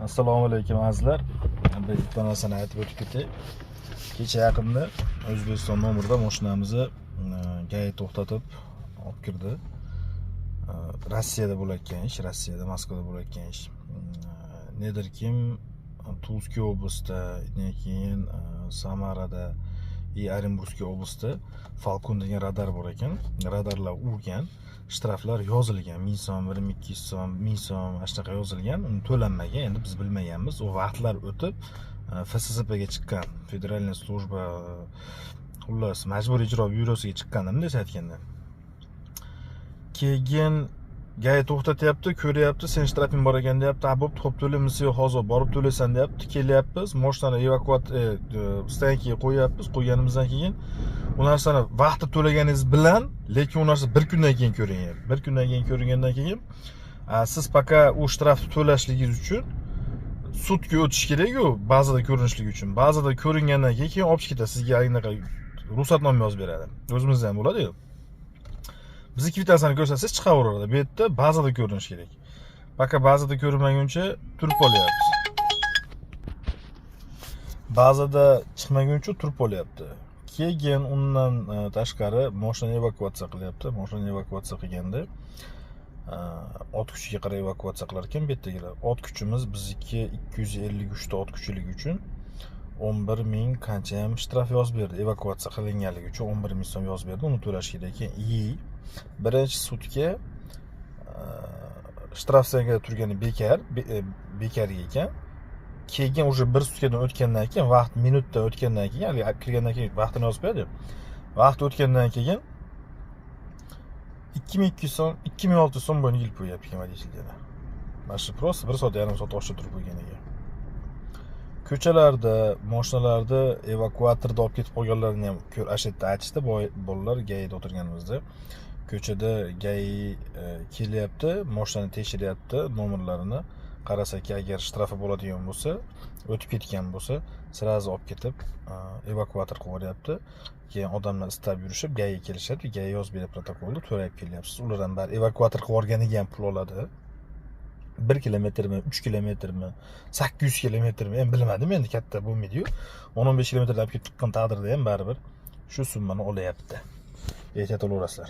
Assalomu alaykum, azizlar. Bitta narsani aytib o'tib ketay. Kecha yaqinda O'zbekiston nomerida mashinamizni ГАИ to'xtatib olib kirdi. Rossiyada bo'layotgan ish, Rossiyada, Moskvada bo'layotgan ish. Nedirkim Тульский область da, keyin Samarada и Оренбургский область da Falcon degan radar bor ekan. Radarlar urgan, shtraflar yozilgan: 1000 so'm, 1200 so'm, 1000 so'm, mana shunaqa yozilgan. Uni to'lanmagan. Endi biz bilmaganmiz. U vaqtlar o'tib ФССП ga chiqqan, федеральная служба, xullas, Majburiy ijro byurosiga chiqqan, bunday aytganda. Keyin ГАИ to'xtatyapti, ko'ryapti, "Sen shtrafing bor ekan", deyapti. "Ha, bo'pti, xo'p, to'laymiz". "Yo'q, hozir borib to'laysan", deyapti. Kelyapmiz, moshinani стоянка ga qo'yyapmiz. Qo'yganimizdan keyin u narsani vaqti to'laganingiz bilan, lekin u narsa bir kundan keyin ko'ringan. Bir kundan keyin ko'ringandan keyin siz пока u shtrafni to'lashligingiz uchun sudga o'tish kerak-ku, bazada ko'rinishligi uchun. Bazada ko'ringandan keyin olib chiqib ketadi, sizga anaqa ruxsatnoma yozib beradi. O'zimizda ham bo'ladi-yu. Bizni kvitansiya ko'rsatsangiz, chiqaveradi. Bu yerda bazada ko'rinishi kerak. Пока bazada ko'rinmaguncha turib olyapmiz. Bazada chiqmaguncha turib olyapti. Keyin undan tashqari mashinani evakuatsiya qilyapti. Mashinani evakuatsiya qilganda ot kuchiga qarab evakuatsiya qilar ekan bu yerdagilar. Ot kuchimiz bizniki 253 ta ot kuchiligi uchun 11 ming qancha ham shtraf yozib berdi. Evakuatsiya qilinganligi uchun 11 ming so'm yozib berdi. Uni to'lash kerak ekan. И birinchi sutka shtraf turgani bekor, bekorga ekan. Keyin уже bir sutkadan o'tgandan keyin, vaqt minutdan o'tgandan keyin, haligi olib kirgandan keyin vaqtini yozib qo'yadi. Vaqt o'tgandan keyin 2200 so'm, 2600 so'm bo'yniga ilib qo'yyapti ekan водитель. Mana shu просто bir soat, yarim soat oshib turib qo'yganiga. Ko'chalarda moshinalarni evakuatorda olib ketib qolganlarini ham ana shu yerda aytishdi bolalar. ГАИ da o'tirganimizda ko'chada ГАИ kelyapti, moshinani tekshiryapti, nomerlarini qarasaki, agar shtrafi bo'ladigan bo'lsa, o'tib ketgan bo'lsa, сразу olib ketib evakuator qilib yuboryapti. Keyin odamlar istab yurishib ГАИ kelishadi, ГАИ yozib beradi protokolni, to'lab kelyapsiz. Ular ham baribir evakuator qilib yuborganiga ham pul oladi. 1 kilometrmi, 3 kilometrmi, 800 kilometrmi, endi bilmadim, endi katta bo'lmaydiyu, 10-15 kilometrdan olib kelib tiqqan taqdirda ham baribir shu summani olyapti. Ehtiyot bo'laverasizlar.